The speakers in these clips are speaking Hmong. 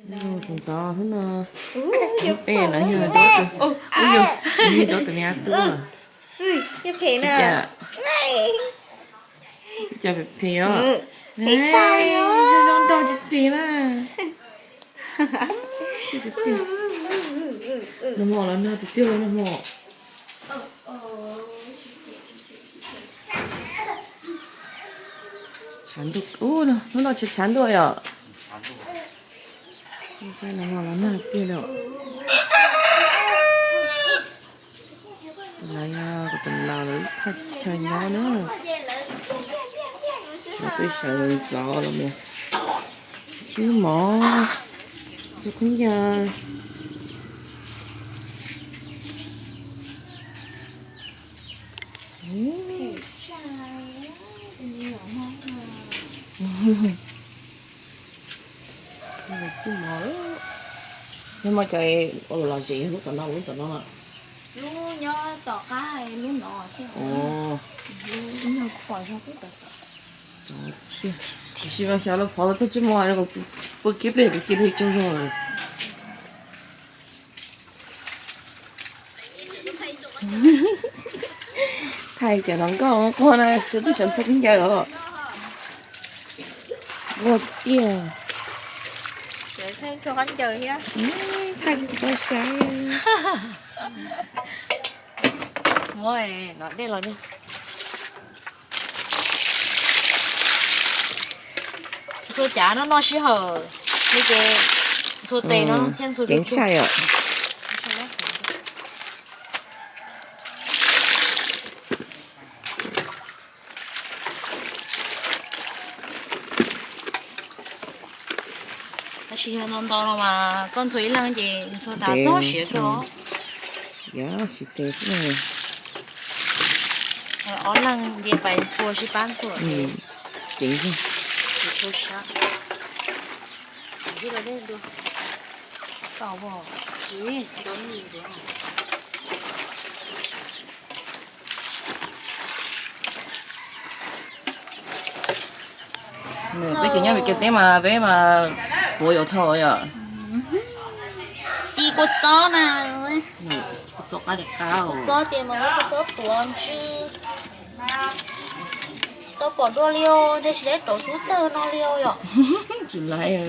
Ntxov hnub no, peb no yog, yog tus me ab tub. Cas, cas phem phem os. Zoo zoo nraug ces phem na. Nag hmo los nag tiag tiag nag hmo. Tshav ntuj, hnub no tshav tshav ntuj yom. Nag hmo los nag tiag li. Tus no yog kuv tus laus lawv thaj chaw nyob na. Lawv peb sawv ntxov los mus tswb mov, txhua khaub ncaws. Nyob moj cov ua lom zem lub tom no, lub tom no. Lub nyob tom qab lub no thiab. Lub no pom zog peb tom. Tiam sis mas xyov lawv phov los txog tsib mos, pw kiag pliag kuv cia li tsaug zog lawm. Thaij cov no nkauj quaj na, sawv twb sawv ntxhua khaub ncaws os. Quaj tiag. Thaij tau saib. Muab no dej los. Ntxhua cav no noj sij hawm, ces ntxhua tes no thiab ntxhua ceev tshaj yom. Tab sis yog ntau ntau no mas koj ntxhua ib leeg ces ntxhua tas txog siav kawg os. Yog, sib tes xwb. Ob leeg nce pais ntxhua sib pab ntxhua. Ceev. Peb cov nyob Mes Kas teb mas peb mas puav yuav thau yom. Ci kua txob na. Kua txob qab li qab. Kua txob ces mas kua txob tuav ntsw. Tsis tau pom dua li os, ntshe tsis laiv rauv xub tawg no li os yom. Tsis laiv.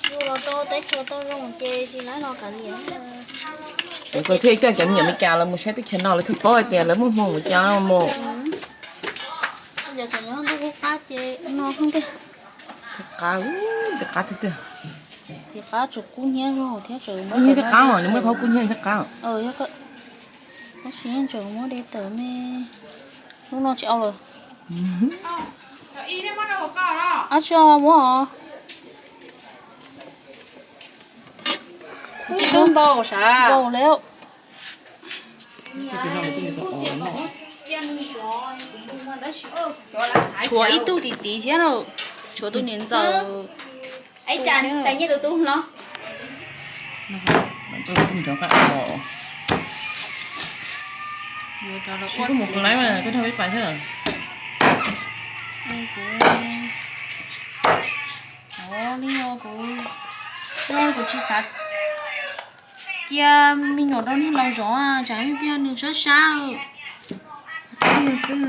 Yus los rau teb chaws tau zoo ces tsis laiv los kav liam. Txawm koj thiaj coj cov me nyuam Mes Kas los mus saib teb chaws no lawv thiaj paub hais tias lawv muaj hmoo mus cas no mus. Cov nyob ntuj qub qab ces no kheej tiag. Qab, ntxim qab tiag tiag. Ntxim qab tsuas kub hnyiab zog thiab tseem kub hnyiab thiab qab os, nws muaj qhov kub hnyiab thiab qab. Tab sis yeej tseem muab de tawm me. Hnub no tsis au lawm. Ab, tsis au muab os. Ib tug npau sav. Npau lawm. Tshuav ib tug tim tid thiab na. Tshuav tus niam ntxawm. Tus nrov qab os. Kuv mus kuv laiv mas koj nrog peb pais xwb. Li kuv, kuv tsis xav cia me nyuam rau neeg laus zov, tsam ib pliag nws sab sab. Xwb,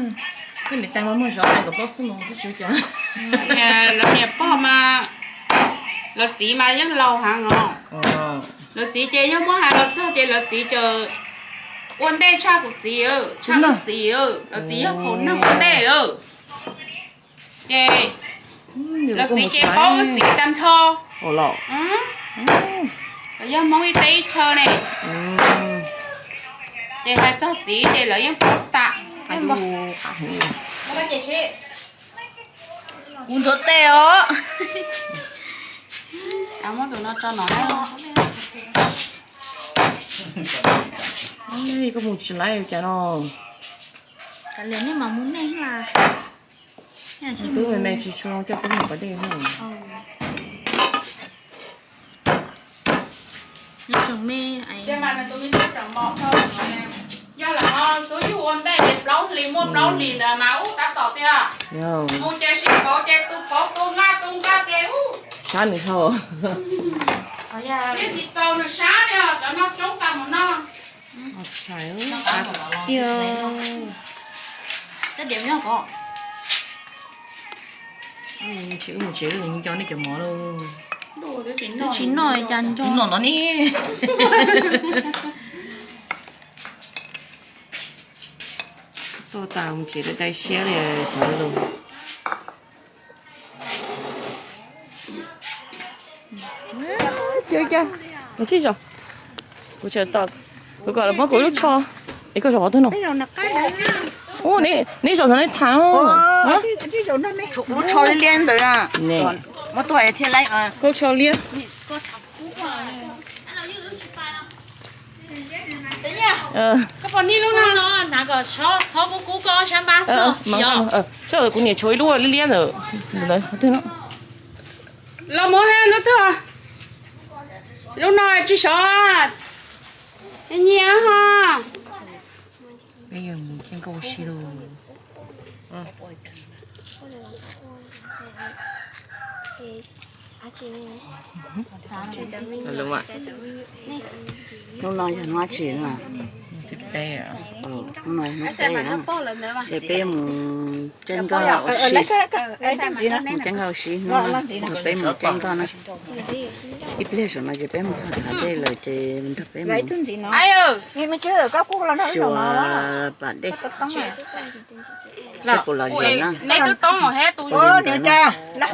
koj niam tais mas muaj zov tais kom plaub xwb mas twb tsis ua cas. Lawv niam pog mas, lawv txiv mas yeej laus heev os. Lawv txiv ces yog muab hais los txog ces lawv txiv ces ua ntej tshaj kuv txiv, tshaj lawv txiv, lawv txiv yog phaum neeg ua ntej. Ces lawv txiv ces paub wb txiv tag nrho. Yog Hmoob ib teb ib chaw ne, ces hais txog txiv ces lawv yeej paub tas. Kuv ntxuav tes os. Muab tus no tso no. Koj mus tsis laiv cas no. Kav liam nej mam mus nej mas. Twb me me tsis tshua coj tub mus pas dej no. Yog lawm ho xub yug ua ntej ces plaub hlis muaj plaub hlis ntawd mas ub tab tom tiag. Mus ces sib pauv ces tus pauv tus nqa tus Sab nws dhau. Tiag. Tsis wb mus tsev, wb nco nej cov mov lauj. Twb tsis noj cas nco no ne. Tuaj tas mus tsev dai dai siab li xyov lauj. Tsis ua cas, tsib zaug. Kuv tseem tos, kuv kom lawv muab kuv lub tsho. Es koj zaum qhov twg no? Ub, neb zaum thaum neb tham. Lub tsho liab liab ntawd na. Muab tuaj thiaj laib. Koj tsho liab. Koj pom nej lub no no, hnav kom txhob kub kub koj sab npab xwb. Saib kuv niam tshuav ib lub liab liab ntawd. Los muab lub twg, lub no tsis sov, nyiam ho. Peb yuav mus caij nkauj ua si lauj. Hnub no yog hnub dab tsi na? Hnub no yog hnub peb na. Es peb mus caij nkauj ua si. Mus caij nkauj ua si, hnub no yog peb mus caij nkauj na. Ib pliag saum no ces peb mus txog tom hav dej lawm ces nrog peb mus xyuas pam dej. Seb puas los zos na.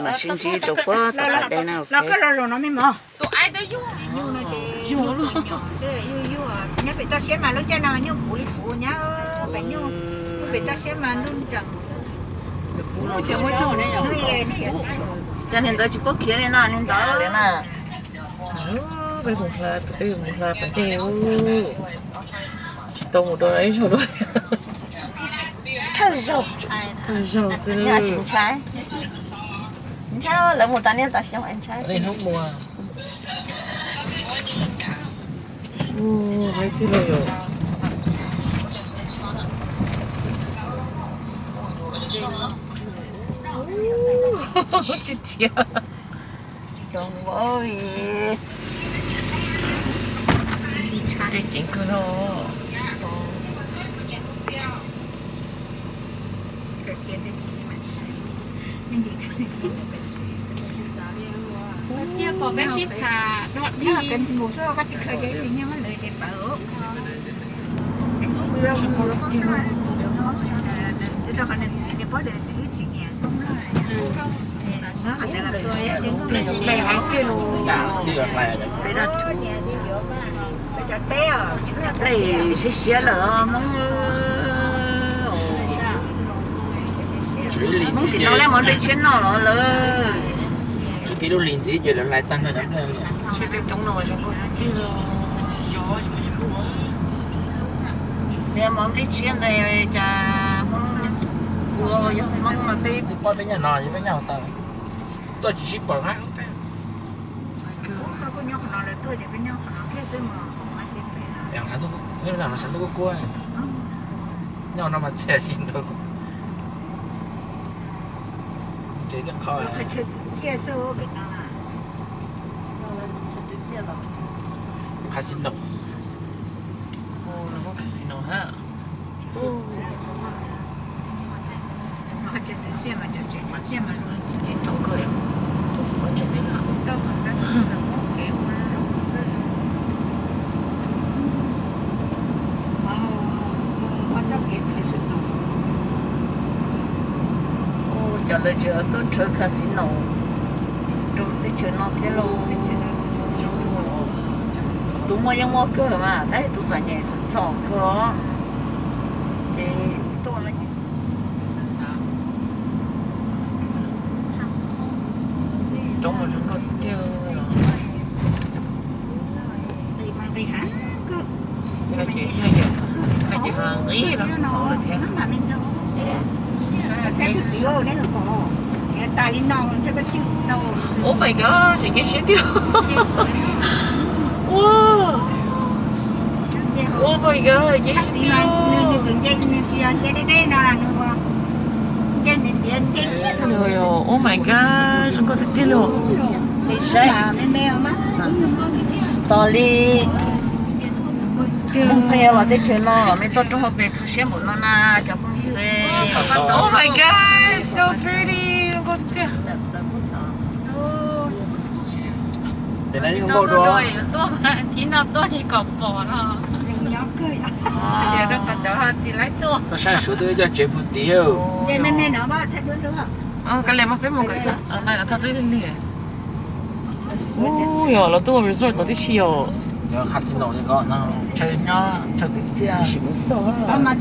Mam sib ntsib rau puag tom hav dej na. Nyob pem toj siab mas lub caij no nyuj puv li puv nyab, pem nyuj pem toj siab mas ntuj nrees. Cas niag ntawd tsis paub khiav li no, niag ntawd li na. Peb mus hla, tus peb mus hla pas dej, tsis tau mus dua ib zaug dua. Thawj zaug, thawj zaug xwb. Ntshai, ntshai lawv mus tas niaj tas xyoo ntshai. Ub, tib tug yom. Tib tug. Zoo nkaus li tshaj tej ceev kawg no. Tiag pom peb sib tham dog dig. Siab siab lawm Hmoob. Hmoob tim no lej mov nplej tshiab noj los lawm. Tsis kev lub lis ntxiv ces lawv hlais tag nrho cov nplej. Tsis tej roob no mas zoo nkauj tiag tiag. Niag mov nplej tshiab ntawd cas Hmoob ua yog Hmoob no peb. Peb nyob no, peb nyob hauv tau, tuaj tsis sib pom hab. Sab ntuj kuj kuab, nyob no mas txias tsis ntau. Casino. Casino hab. Cov lawv tseem tuaj rhawv casino rau teb chaws no thiab lauj. Tus muaj yeej muaj kawg mas tab sis tus txom nyem txom kawg os. Ces tuaj no. Roob mas zoo nkauj tiag tiag. Ces thiaj yog, ces nqis no thiab. Oh my god, tseem kev siab tiag. Ua, oh my god, kev siab tiag. Oh my god, zoo nkauj tiag tiag lauj. Saib, tos li, Hmoob Pheej los teb chaws no, me toj roob hauv pes kho siab npaum no na, cov phooj ywg. Oh my God, so pretty. Tuaj, tuaj ces kom pom no. Tsis laib tuaj. Koj saib suav twb coj tsev puag tid. Koj li mas peb mus kom txog, txog twb lig. Yog los tuaj resort tod tib si yom. Chaw nyob, chaw twv txiaj. Xav mas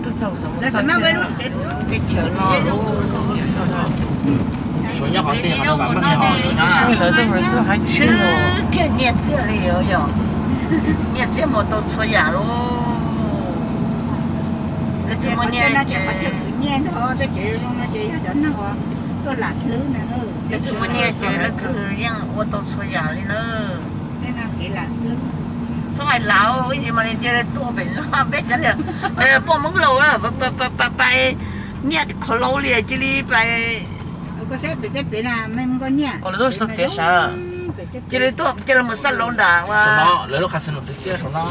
tuaj txog xav mus xav tiag. Teb chaws no, Suav nyob qhov twg ho no mas meej li hos Suav nyob. Sib kiag nyiaj txiag li yom. Nyiaj txiag mus tau txhua yam lauj. Leej twg muaj nyiaj ces, nyiaj ntau, tej kev zoo no ces yog cov neeg uas tuaj lam hlwb na. Leej twg muaj nyiaj ces leej twg yeej ua tau txhua yam li na. Txhob hais lawm, ib ntsis mas nws cia li tuaj pem no, peb cov niag poj Hmoob laus pais nyiaj qhov laus li cia li pais. Ua lawv tuaj tiav sav, cia li tuaj cia li mus xab lauv nram, lawv lub casino twv txiaj saum no.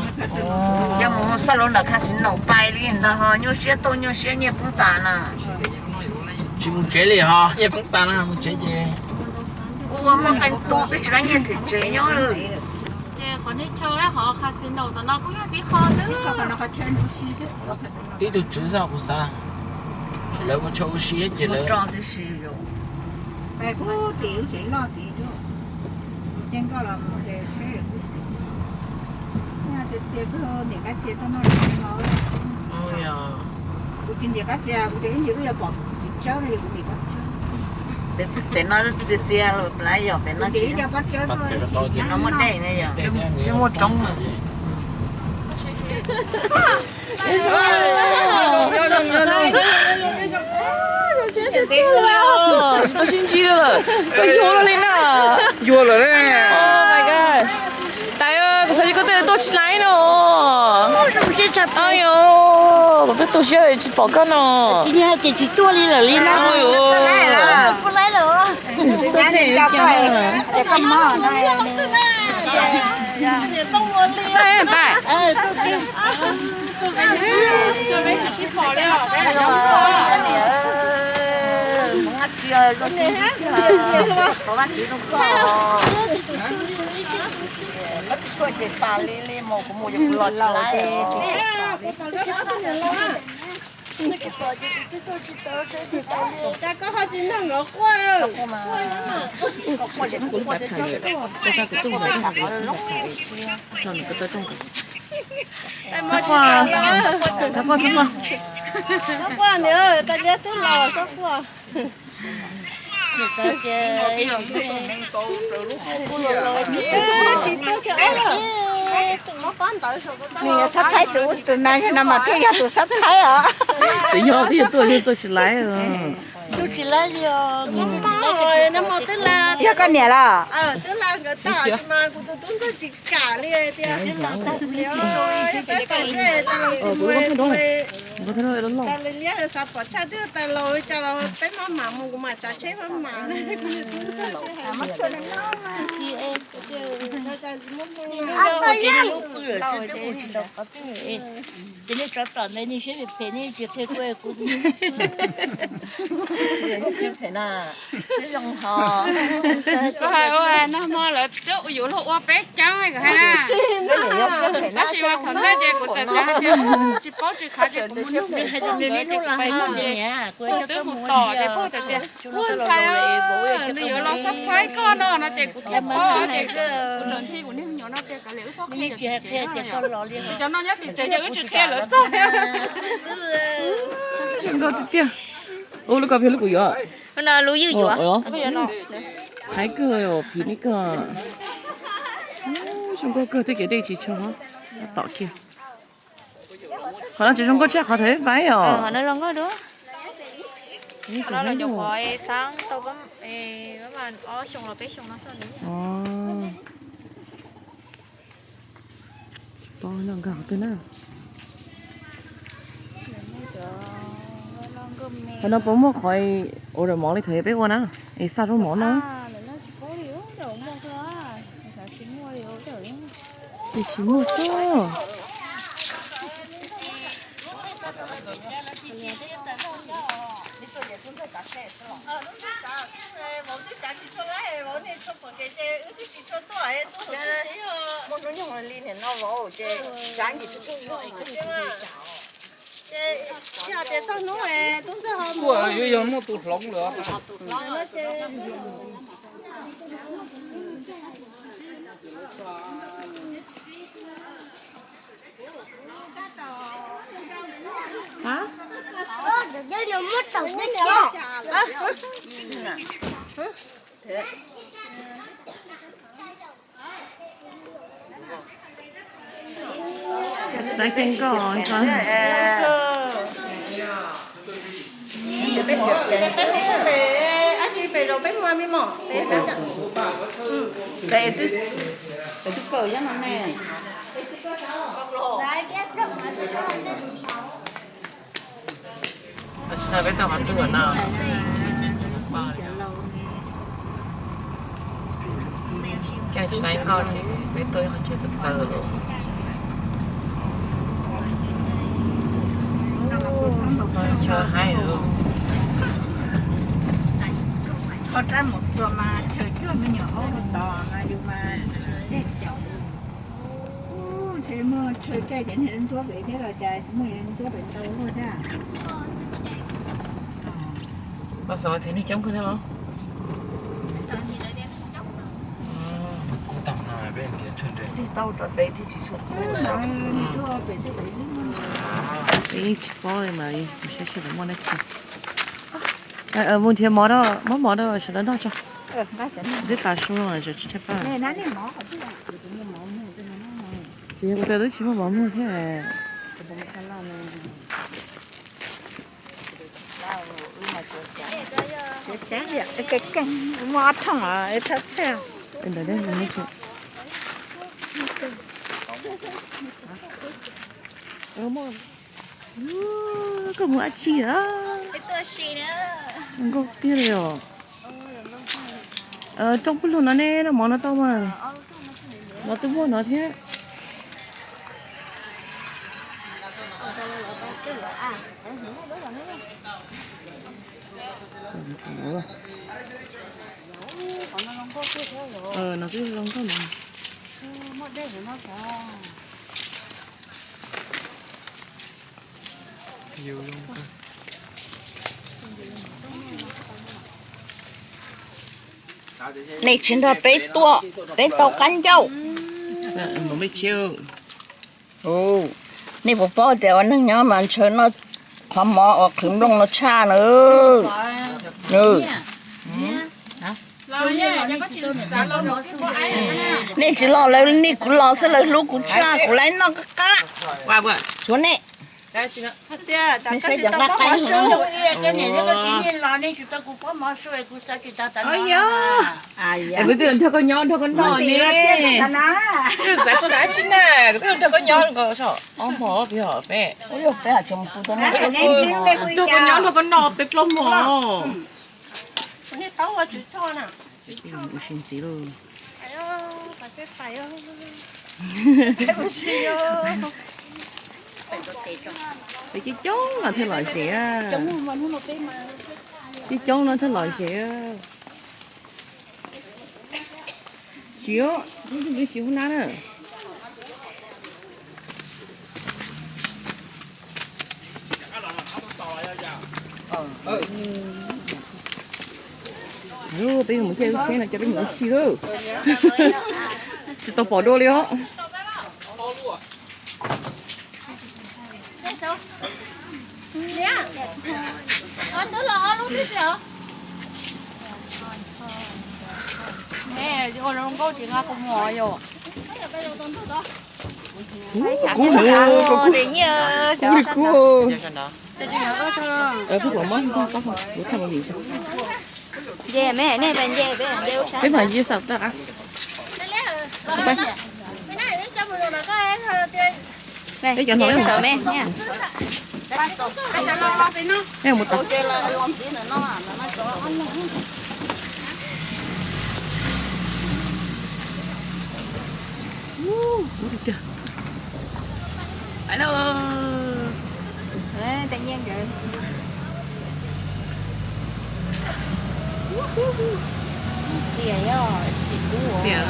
Cia mus xab lauv nram casino pais li ntag ho nyuaj siab tauj nyuaj siab nyiaj poob tas na. Tsis mus tsev li ho nyiaj poob tas na, mus tsev ces ua muaj qee tus twb tsis laib nyiaj twm tsev nyob lawm. Ces qhov nej chaw qhov casino tom no kuj yog tib qho twb, tib tug tswv xwb kuv xav. Lawv ua chaw ua si ces lawv Pem no txias txias lawm, yog pem no tsis, no muaj dej ne yog, muaj roob. Tsis tau sib ntsib li lawm, koj yuag luaj li na. Yuag lawm ne. Tais, kuv xav tias koj twb tuaj tsis laib no. Yog, kuv twb tu siab tsis pom koj no. Ces tsis tuaj li lawm li na. Koj ho tsis nrog nkawd quaj. Txhob quaj, txhob quaj, txhob quaj. Txhob quaj, tais liab twb los txhob quaj. Tsis tuaj kiag os. Nws yog xab thaib tus, tus na no mas thiaj yog tus xab thaib os. Txawm yog twb yog tuaj, tuaj tsis laib. Tuaj tsis laib li os. Yog koj niam los? Twb la nkawd tas mas kuv tus tub ntxawg tsis kam li tias, peb kom tej tas los tas li liab xav pom tshaj twb tas los cas los peb maj mam mus kuv mam tsav tsheb maj mam. Ces nej tsov tom ntawd nej siab phem phem nej tsis qhia kuv, kuv siab phem na, siab zoo ho. Koj hais ua nag hmo lawv twb yuav luag ua peb ceeb kom hais na. Tab sis mas thaum ntawd ces kuv txawm tias hais tias tsis paub tsis khav ces kuv mus nug kuv tus ntxawg ces kuv pais nug ces kuv twb mus tom ces kuv txawm tias ua ntxhais, nws yuav los xab thaib koj no no ces kuv thiaj paub ces kuv txawm nthi kuv niag me nyuam no tias kav liam wb txhob qhia ces cov no nyob tim tsev ces wb tsis qhia lawv txog. Zoo nkauj tiag tiag. Ua lub ko pheej lub kuv yuav. Lub ywj yuav. Haib kawg, phim li kawg. Zoo nkauj kawg, tej kev dej tsis tshua tom kiag. Qhov no tsis zoo nkauj tshaj qhov thaum pib os. Qhov no zoo nkauj dua. Qhov no los cov qhov xab tau ob xyoo los peb xyoo no xwb. Pom no nkag qhov twg na. Qhov no puas muaj qhov ua mov li thaum peb ua na, es xa rau mov no? Ces tsis muaj xwb. Kuj yuav yog muaj tus hloov lawm. Saib kheej koj. Tsis tau peb tau qhov twg no. Caij tsis tau ib nkoj thiab peb tuaj ib qhov chaw txawv txawv lawm. Txawv chaw haib. Qhov rab mus txua mas chaw cuag me nyuam aub rau tod mas yus mas dej caum. Ntshe muaj chaw caij cov niag ntsuab pem thiab los cas muaj ntsuab pem ntau luaj thiab. Los xav tias neeg coob kawg thiab los? Yeej tsis paub li mas kuv saib seb puas muaj dab tsi. Mus nrhiav mov, muab mov rau sawv daws noj tso. Twb tas su no tsis tshaj pab. Ces yog kuv twb tsis muaj mov muag thiab. Muaj ob thooj thaj txhij. Koj mus dab tsi a? Zoo nkauj tiag li os. Rooj pub lug no ne, mov no tau mas. No twb muaj no thiab. No twb zoo nkauj no. Nej tsis nrog peb tuaj, peb tau qab ncauj. Nej puas paub tias ua neeg nyob mas ntshaw noj qhov mov uas qhwv nplooj no tshaj na. Nej tsis los lawv, nej kuv los xwb lawv hlub kuv tshaj, kuv lawv noj qab qab. Tsuav nej. Nej saib cov qab qab. Kuv twb nrog koj nyob nrog koj noj ne. Xav tsis tas tsis na, kuv twb nrog koj nyob nrog koj noj peb plaub hmo. Ua si ntxiv lauj. Peb coob coob no thiaj lom zem. Coob coob no thiaj lom zem. Siv, siv hub nab na. Peb mus caij lub tsheb no coj peb mus ua si lauj. Tsis tau pom dua li os. Kub, kub li kub. Peb pom mob, kuv thaj mus yim. Peb mam yim saum tawm qab. Peb cov no me. Mus tau. Hello. Txias.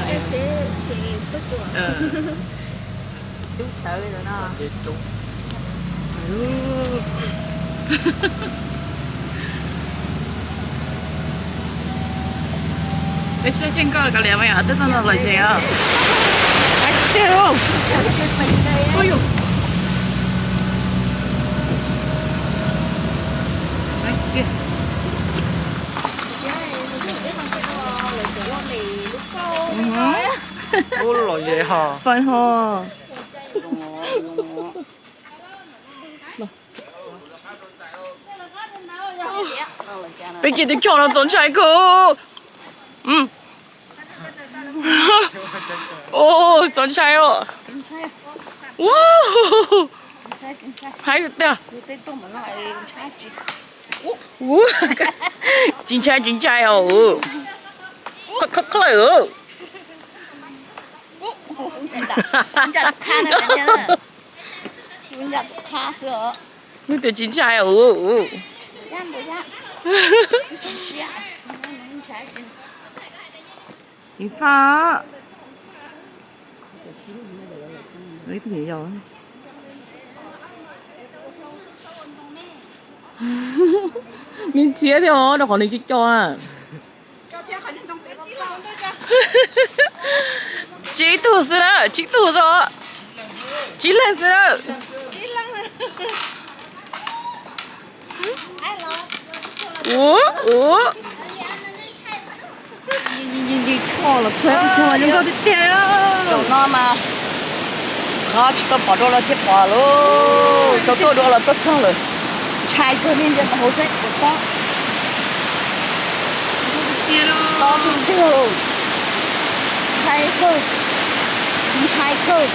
Dub tawv no. Peb tsheb coj nkoj kav liam mas yog twb tau no los ze os. Ub, los ze ho. Fais ho. Peb cia tus choj no txaus ntshai kawg. Txaus ntshai os. Haib tiag. Tsis ntshai, tsis ntshai os. Qhawj. Wb tias tsis ntshai os. Ib faj. Ib tug nyuam yaus. Nws nrhiav thiab os, rau qhov nws coj coj. Tsib tug xwb na, tsib tug xwb. Tsib leeg xwb na. Ua, ua. Nce nce choj los txog ib tug zoo nkauj tiag tiag. Zaum no mas qhov tsis tau pom dua los thiaj pom lauj, tau tuaj dua los tuaj txog lawm. Ntshai kawg li, nce tau hauv seb puas tob. Tob tiag tiag. Ntshai kawg, ntshai kawg.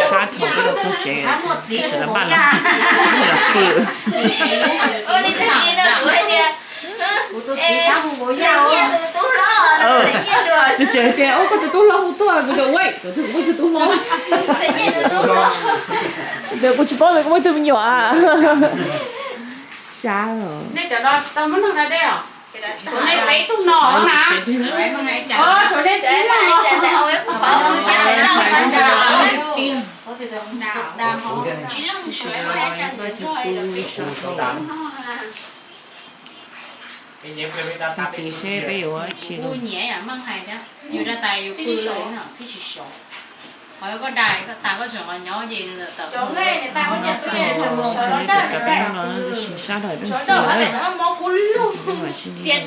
Sab thaum peb los txog tsev, sawv daws npaj los, los pw. Nws tseem tias, ub, koj tus tub hlob hu tuaj, kuv tias, ua, kuv tus tub hlob. Kuv tsis paub tias koj muaj ib tug me nyuam. Sab os. Nej cov no tau muab nug na dej os. Thaum nej peb tug no na. Thaum nej peb tug no. Tig seb peb yuav ua tsi lawm. Sab lawm, peb mam sib ntsib.